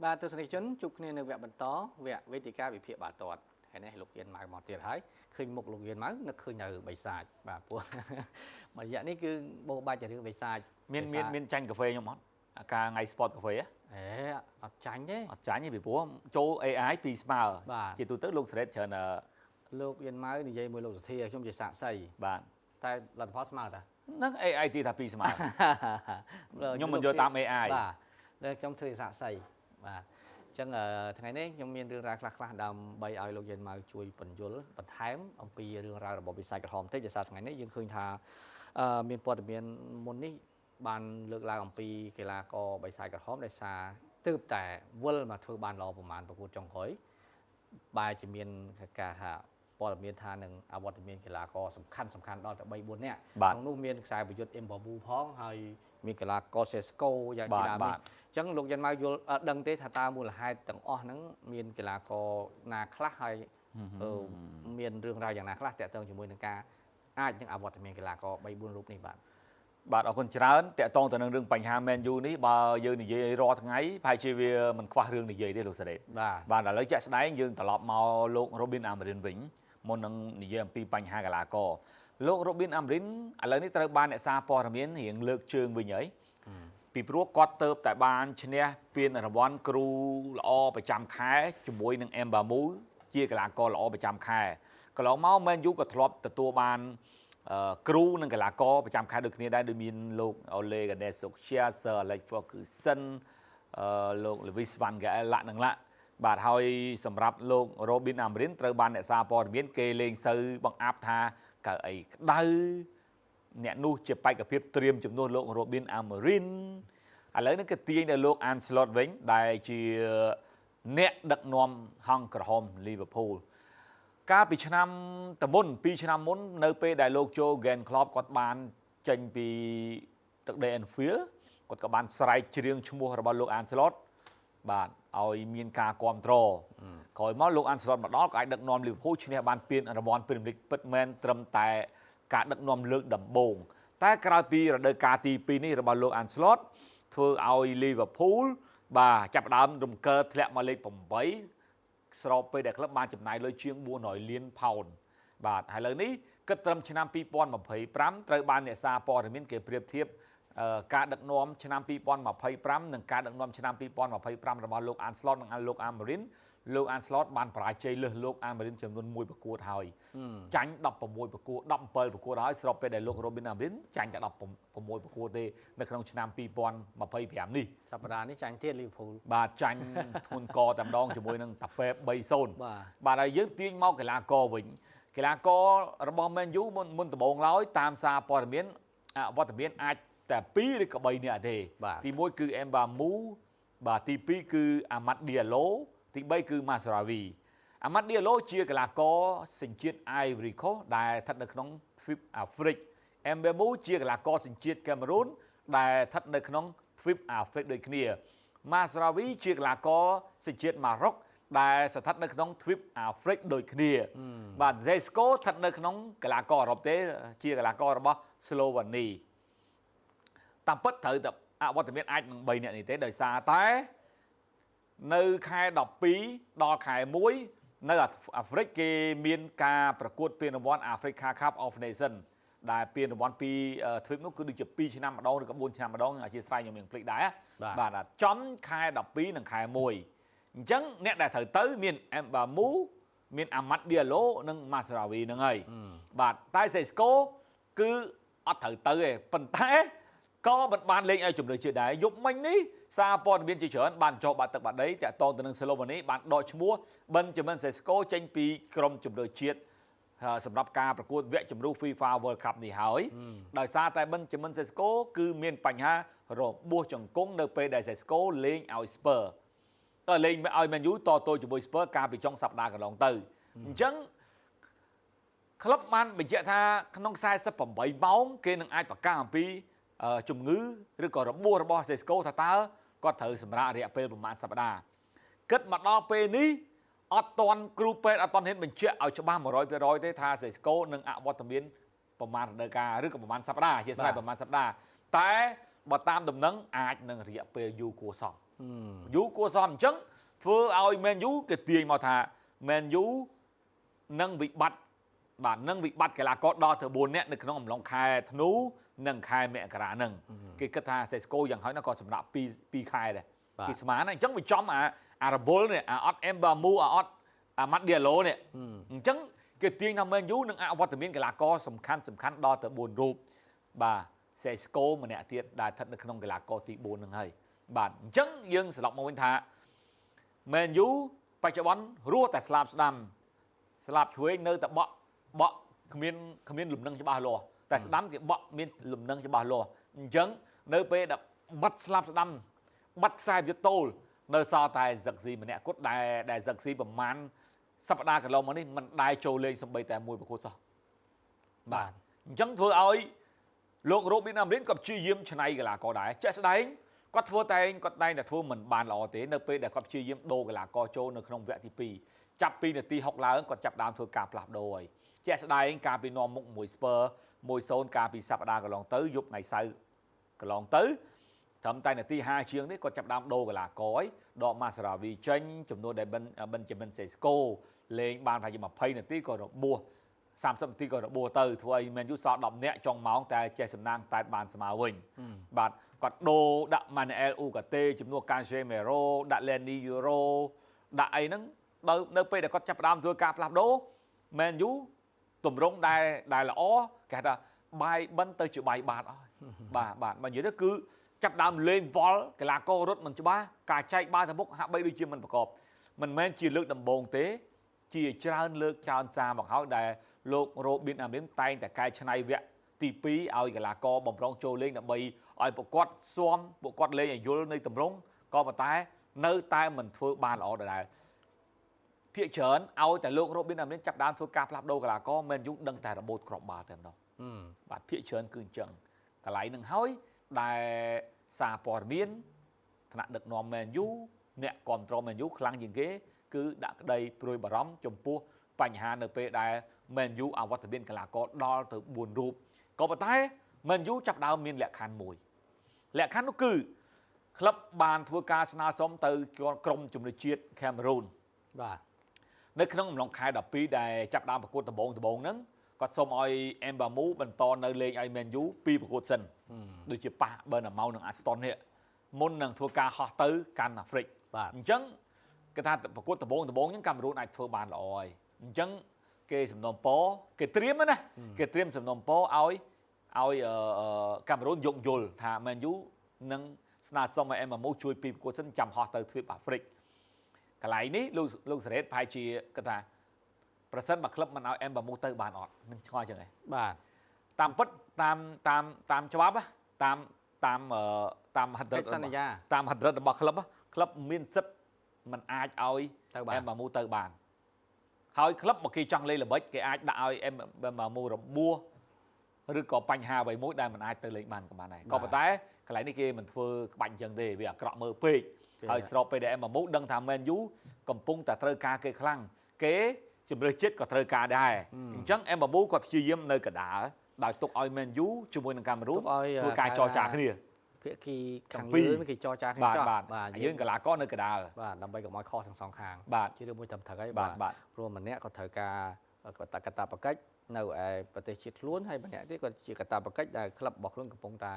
បាទទស្សនិកជនជួបគ្នានៅវគ្គបន្តវគ្គវេទិកាវិភាគបាល់ទាត់ថ្ងៃនេះលោកយិនម៉ៅមកទៀតហើយឃើញមុខលោកយិនម៉ៅនឹកឃើញនៅបិសាចបាទព្រោះ មួយរយៈនេះគឺបោបាច់តែរឿងបិសាច មានមានមានចាញ់កាហ្វេខ្ញុំអត់អាការថ្ងៃ sport កាហ្វេហ៎ អេអត់ចាញ់ទេ អត់ចាញ់ទេពីព្រោះចូល AI ពីរស្មើ បាទ ជាទូទៅលោកសេរីច្រើនអឺ លោកយិនម៉ៅនិយាយមួយលោកសុធាខ្ញុំជាសាកសី បាទ តែលទ្ធផលស្មើតា ហ្នឹង AI ទីថាពីរស្មើ ខ្ញុំមិនយកតាម AI បាទតែខ្ញុំធ្វើជាសាកសីបាទអញ្ចឹងថ្ងៃនេះខ្ញុំមានរឿងរ៉ាវខ្លះៗដើម្បីឲ្យលោកយិនម៉ៅជួយពន្យល់បន្ថែមអំពីរឿងរ៉ាវរបស់វិស័យក្រហមតិចដោយសារថ្ងៃនេះយើងឃើញថាមានព័ត៌មានមុននេះបានលើកឡើងអំពីកីឡាករបិសាចក្រហមដោយសារទើបតែវិលមកធ្វើបានល្អប្រមាណប្រកួតចុងក្រោយបែរជាមានការថាព័ត៌មានថានឹងអវត្តមានកីឡាករសំខាន់សំខាន់ដល់ទៅ3 4នាក់ បាទ ក្នុងនោះមានខ្សែប្រយុទ្ធអ៊ីមបាប៊ូផងហើយមានកីឡាករសេស្កូយ៉ាងជាដើម បាទ នេះអញ្ចឹងលោកយ៉ាន់ម៉ៅយល់ដឹងទេថាតើមូលហេតុទាំងអស់ហ្នឹងមានកីឡាករណាខ្លះហើយមានរឿងរ៉ាវយ៉ាងណាខ្លះតាក់ទងជាមួយនឹងការអាចនឹងអវត្តមានកីឡាករ3 4រូបនេះបាទ បាទអរគុណច្រើនតាក់ទងទៅនឹងរឿងបញ្ហា Man U នេះបើយើងនិយាយរាល់ថ្ងៃប្រហែលជាវាមិនខ្វះរឿងនិយាយទេលោកសេរី បាទ បាទឥឡូវជាក់ស្ដែងយើងត្រឡប់មកលោក Robin Amorim វិញមុននឹងនិយាយអំពីបញ្ហាកីឡាករលោក Robin Amorim ឥឡូវនេះត្រូវបានអ្នកសារព័ត៌មានរៀងលើកជើងវិញហើយពីព្រោះគាត់ទៅតែបានឈ្នះពានរង្វាន់គ្រូល្អប្រចាំខែជាមួយនឹង Mbamu ជាកីឡាករល្អប្រចាំខែកន្លងមក Man U ក៏ធ្លាប់ទទួលបានគ្រូនិងកីឡាករប្រចាំខែដូចគ្នាដែរដូចមានលោក Ole Gunnar Solskjaer Sir Alex Ferguson លោក Louis van Gaal លក្ខនឹងលក្ខបាទហើយសម្រាប់លោក Robin Amorim ត្រូវបានអ្នកសារព័ត៌មានគេលេងសូវបង្អាប់ថាកៅអីក្តៅអ្នកនោះជាបេក្ខភាពត្រៀមជំនួសលោក Robin Amorim ឥឡូវនេះគេទាញដល់លោក Ancelotti វិញដែលជាអ្នកដឹកនាំហង្សក្រហម Liverpool កាលពីឆ្នាំតមុន2ឆ្នាំមុននៅពេលដែលលោក Jurgen Klopp គាត់បានចេញពីទឹកដី Anfield គាត់ក៏បានស្រែកច្រៀងឈ្មោះរបស់លោក Ancelotti បាទឲ្យមានការគ្រប់គ្រងក្រោយមកលោក Ancelotti មកដល់ក៏អាចដឹកនាំ Liverpool ឈ្នះបានពានរង្វាន់ Premier League ពិតមែនត្រឹមតែការដឹកនាំលើកដំបូងតែក្រោយពីរដូវកាលទី2នេះរបស់លោក Ancelotti ធ្វើឲ្យ Liverpool បាទចាប់ផ្ដើមរំកើធ្លាក់មកលេខ8ស្របពេលដែលក្លឹបបានចំណាយលុយជាង400លានផោនបាទហើយឥឡូវនេះគិតត្រឹមឆ្នាំ2025ត្រូវបានអ្នកសារព័ត៌មានគេប្រៀបធៀបការដឹកនាំឆ្នាំ2025និងការដឹកនាំឆ្នាំ2025របស់លោក Ancelotti និងលោក Amorim លោក Ancelotti បានបរាជ័យលើសលោក Amorim ចំនួន1ប្រកួតហើយចាញ់16ប្រកួត17ប្រកួតហើយស្របពេលដែលលោក Robin Amorim ចាញ់តែ16ប្រកួតទេនៅក្នុងឆ្នាំ2025នេះ សប្តាហ៍នេះចាញ់ទៀត Liverpool បាទចាញ់ធ្ងន់កតែម្ដងជាមួយនឹងតាពេប3-0 បាទ បាទហើយយើងទាញមកកីឡាករវិញកីឡាកររបស់ Man U មុនមុនដំបូងឡើយតាមសារព័ត៌មានអវត្តមានអាចតែ2ឬក៏3នាក់ទេ បាទ ទី1គឺ Mbamu បាទទី2គឺ Amad Diallo ទី3គឺ Mazraoui Amad Diallo ជាកីឡាករសញ្ជាតិ Ivory Coast ដែលស្ថិតនៅក្នុងទ្វីបអាហ្វ្រិក Mbamu ជាកីឡាករសញ្ជាតិកាមេរូនដែលស្ថិតនៅក្នុងទ្វីបអាហ្វ្រិកដូចគ្នា Mazraoui ជាកីឡាករសញ្ជាតិម៉ារ៉ុកដែលស្ថិតនៅក្នុងទ្វីបអាហ្វ្រិកដូចគ្នាបាទ Sesko ស្ថិតនៅក្នុងកីឡាករអឺរ៉ុបទេជាកីឡាកររបស់ស្លូវ៉ានីតាមពិតត្រូវតែអវត្តមានអាចនឹង3នាក់នេះទេដោយសារតែនៅខែ12ដល់ខែ1នៅអាហ្វ្រិកគេមានការប្រកួតពានរង្វាន់ Africa Cup of Nations ដែលពានរង្វាន់ពីទ្វីបនោះគឺដូចជា2ឆ្នាំម្ដងឬក៏4ឆ្នាំម្ដងអធិស្ឋានខ្ញុំមានភ្លេចដែរ បាទ បាទចំខែ12និងខែ1អញ្ចឹងអ្នកដែលត្រូវទៅមាន Mbamu មាន Amad Diallo និង Mazraoui ហ្នឹងហើយបាទតែ Sesko គឺអត់ត្រូវទៅទេប៉ុន្តែក៏មិនបានលេងឲ្យជំនឿជាតិដែរយប់មិញនេះសារព័ត៌មានជាច្រើនបានចុះបាត់ទឹកបាត់ដីតាក់ទងទៅនឹងស្លូវ៉ានីបានដកឈ្មោះ Benjamin Sesko ចេញពីក្រុមជំនឿជាតិសម្រាប់ការប្រកួតវគ្គជម្រុះ FIFA World Cup នេះហើយដោយសារតែ Benjamin Sesko គឺមានបញ្ហារបួសជង្គង់នៅពេលដែល Sesko លេងឲ្យ Spurs លេងឲ្យ Man U តទល់ជាមួយ Spurs កាលពីចុងសប្តាហ៍កន្លងទៅអញ្ចឹងក្លឹបបានបញ្ជាក់ថាក្នុង48ម៉ោងគេនឹងអាចប្រកាសអំពីជំងឺឬក៏របួសរបស់ Sesko ថាតើគាត់ត្រូវសម្រាករយៈពេលប្រហែលសប្តាហ៍គិតមកដល់ពេលនេះអត់ទាន់គ្រូពេទ្យអត់ទាន់ហ៊ានបញ្ជាក់ឲ្យច្បាស់100%ទេថា Sesko នឹងអវត្តមានប្រហែលរដូវកាលឬក៏ប្រហែលសប្តាហ៍ជាស្រ័យប្រហែលសប្តាហ៍តែបើតាមដំណឹងអាចនឹងរយៈពេលយូរគួរសម។ យូរគួរសមអញ្ចឹងធ្វើឲ្យ Man U គេទាញមកថា Man U នឹងវិបត្តិបាទនឹងវិបត្តិកីឡាករដល់ទៅ4នាក់នៅក្នុងអំឡុងខែធ្នូនិងខែមករានឹងគេគិតថាសេស្កូយ៉ាងហោចណាស់ក៏សម្រាប់2ខែដែរគេស្មានណាអញ្ចឹងវាចំអារវល់នេះអាអត់អេមបាមូអាអត់អាម៉ាត់ឌីយ៉ាឡូនេះអញ្ចឹងគេទាញថា Man U នឹងអវត្តមានកីឡាករសំខាន់សំខាន់ដល់ទៅ4រូបបាទសេស្កូម្នាក់ទៀតដែលស្ថិតនៅក្នុងកីឡាករទី4នឹងហើយបាទអញ្ចឹងយើងសរុបមកវិញថា Man U បច្ចុប្បន្នរស់តែស្លាបស្ដាំស្លាបឆ្វេងនៅតែបក់បក់គ្មានលំនឹងច្បាស់លាស់តែស្ដាំគេបក់មានលំនឹងច្បាស់លាស់អញ្ចឹងនៅពេលដែលបាត់ស្លាបស្ដាំបាត់ខ្សែយុទ្ធតូលនៅសល់តែហ្សឹកស៊ីម្នាក់គត់ដែលហ្សឹកស៊ីប្រមាណសប្តាហ៍កន្លងមកនេះមិនដែលចូលលេងសំបីតែមួយប្រកួតសោះបាទអញ្ចឹងធ្វើឲ្យលោករ៉ូប៊ីនអាមរិនក៏ព្យាយាមឆ្នៃកីឡាករដែរជាក់ស្ដែងគាត់ធ្វើតែគាត់តែងតែធ្វើមិនបានល្អទេនៅពេលដែលគាត់ព្យាយាមដូរកីឡាករចូលនៅក្នុងវគ្គទី2ចាប់ពីនាទី6ឡើងគាត់ចាប់ដើមធ្វើការផ្លាស់ប្ដូរហើយជាក់ស្ដែងការពីនាំមុខមួយស្ពើ1-0កាលពីសប្តាហ៍កន្លងទៅយប់ថ្ងៃសៅរ៍កន្លងទៅត្រឹមតែនាទី5ជាងនេះគាត់ចាប់ដើមដូរកីឡាករហើយដកម៉ាសារ៉ាវីចេញចំនួនដែលបិនចាមីនសេស្កូលេងបានប្រហែលជា20នាទីក៏របួស30នាទីក៏របួសទៅធ្វើឲ្យមែនយូសល់10នាក់ចុងម៉ោងតែចេះសំណាងតែបានស្មើវិញបាទគាត់ដូរដាក់ម៉ានូអែលអ៊ូកាតេជំនួសកាសេមេរ៉ូដាក់ឡេនីយូរ៉ូដាក់អីហ្នឹងនៅពេលដែលគាត់ចាប់ផ្ដើមធ្វើការផ្លាស់ប្ដូរមែនយូទម្រង់ដែលល្អគេថាបាយបិណ្ឌទៅជាបាយបាតអស់បាទបាទបើនិយាយទៅគឺចាប់ដើមលេងវល់កីឡាកររត់មិនច្បាស់ការចែកបាល់ទៅមុខហាក់បីដូចជាមិនប្រកបមិនមែនជាលើកដំបូងទេជាច្រើនលើកច្រើនសារមកហើយដែលលោករ៉ូប៊ីនអាមរិនតែងតែកែច្នៃវគ្គទី2ឲ្យកីឡាករបំរុងចូលលេងដើម្បីឲ្យពួកគាត់ស៊ាំពួកគាត់លេងឲ្យយល់នៃទម្រង់ក៏ប៉ុន្តែនៅតែមិនធ្វើបានល្អដដែលភាគច្រើនឲ្យតែលោករ៉ូប៊ីនអាមរិនចាប់ដើមធ្វើការផ្លាស់ប្ដូរកីឡាករមិនយូរដឹងតែរបូតគ្រាប់បាល់តែម្ដងបាទភាគច្រើនគឺអញ្ចឹងកន្លែងនឹងហើយដែលសារព័ត៌មានថ្នាក់ដឹកនាំ Man U អ្នកគ្រប់គ្រង Man U ខ្លាំងជាងគេគឺដាក់ក្តីព្រួយបារម្ភចំពោះបញ្ហានៅពេលដែល Man U អវត្តមានកីឡាករដល់ទៅ4រូបក៏ប៉ុន្តែ Man U ចាប់ដើមមានលក្ខខណ្ឌមួយលក្ខខណ្ឌនោះគឺក្លឹបបានធ្វើការស្នើសុំទៅក្រុមជំនឿជាតិ Cameroon បាទនៅក្នុងអំឡុងខែ12ដែលចាប់ដើមប្រកួតដំបូងហ្នឹងគាត់សូមឲ្យ Mbamu បន្តនៅលេងឲ្យ Man U ពីប្រកួតសិនដូចជាប៉ះ Bernamau និង Aston នេះមុននឹងធ្វើការហោះទៅកាន់អាហ្វ្រិកអញ្ចឹងគេថាប្រកួតដំបូងហ្នឹងកាមេរូនអាចធ្វើបានល្អហើយអញ្ចឹងគេសំណូមពរគេត្រៀមណាគេត្រៀមសំណូមពរឲ្យកាមេរូនយោគយល់ថា Man U នឹងស្នើសុំឲ្យ Mbamu ជួយពីប្រកួតសិនចាំហោះទៅទ្វីបអាហ្វ្រិកកន្លែងនេះលោកសេរ៉េតប្រហែលជាគាត់ថាប្រសិនបើក្លឹបមិនឲ្យ Mbamu ទៅបានអត់មិនឆ្ងល់ចឹងឯងបាទតាមពិតតាមតាមតាមច្បាប់តាមតាមតាមហិទ្ធិសន្យាតាមហិទ្ធិរបស់ក្លឹបក្លឹបមានសិទ្ធិមិនអាចឲ្យ Mbamu ទៅបានហើយក្លឹបបើគេចង់លេងល្បិចគេអាចដាក់ឲ្យ Mbamu របួសឬក៏បញ្ហាអ្វីមួយដែលមិនអាចទៅលេងបានក៏បានដែរក៏ប៉ុន្តែកន្លែងនេះគេមិនធ្វើក្បាច់អញ្ចឹងទេវាអាក្រក់មើលពេកហើយស្របពេលដែល Mbamu ដឹងថា Man U កំពុងតែត្រូវការគេខ្លាំងគេជំរឿជាតិក៏ត្រូវការដែរអញ្ចឹង Mbamu ក៏ព្យាយាមនៅកណ្ដាលដោយទុកឲ្យ Man U ជាមួយនឹងកាមេរូនធ្វើការចរចាគ្នាភាគីខាងលើគេចរចាគ្នាចោះបាទយើងកីឡាករនៅកណ្ដាលបាទដើម្បីកុំឲ្យខុសទាំងសងខាងជារឿងមួយត្រឹមត្រូវហើយបាទព្រោះម្នាក់ក៏ត្រូវការកតាបកិច្ចនៅឯប្រទេសជាតិខ្លួនហើយម្នាក់ទៀតក៏ជាកតាបកិច្ចដែលក្លឹបរបស់ខ្លួនកំពុងតែ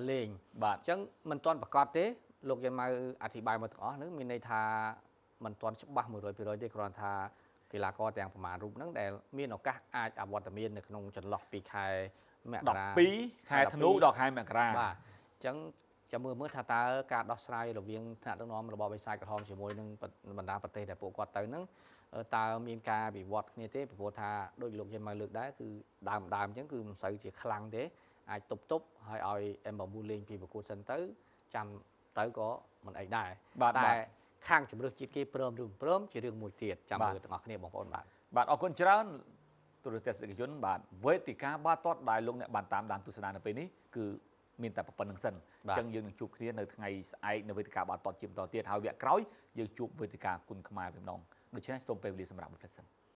លេងបាទអញ្ចឹងមិនទាន់ប្រកាសទេលោកយ៉ាងម៉ៅអធិប្បាយមកទាំងអស់ហ្នឹងមានន័យថាមិនទាន់ច្បាស់100%ទេគ្រាន់ថាកីឡាករទាំងប្រមាណរូបហ្នឹងដែលមានឱកាសអាចអវត្តមាននៅក្នុងចន្លោះពីខែមករា12ខែធ្នូដល់ខែមករាបាទអញ្ចឹងចាំមើលថាតើការដោះស្រាយរវាងថ្នាក់ដឹកនាំរបបបិសាចក្រហមជាមួយនឹងបណ្ដាប្រទេសដែលពួកគាត់ទៅហ្នឹងតើមានការវិវត្តគ្នាទេព្រោះថាដូចលោកយើងមកលើកដែរគឺដើមអញ្ចឹងគឺមិនសូវជាខ្លាំងទេអាចទប់ហើយឲ្យ Mbamu លេងពីប្រកួតសិនទៅចាំទៅក៏មិនអីដែរតែខាងជំរឿសជាតិគេព្រមឬមិនព្រមជារឿងមួយទៀតចាំមើលទាំងអស់គ្នាបងប្អូនបាទបាទអរគុណច្រើនទូរទស្សនិកជនបាទវេទិកាបាល់ទាត់ដែលលោកអ្នកបានតាមដានទស្សនានៅពេលនេះគឺមានតែប៉ុណ្្នឹងសិនអញ្ចឹងយើងនឹងជួបគ្នានៅថ្ងៃស្អែកនៅវេទិកាបាល់ទាត់ជាបន្តទៀតហើយវគ្គក្រោយយើងជួបវេទិកាគុណខ្មែរវិញម្ដងដូច្នេះសូមពេលវេលាសម្រាប់មួយភ្លែតសិន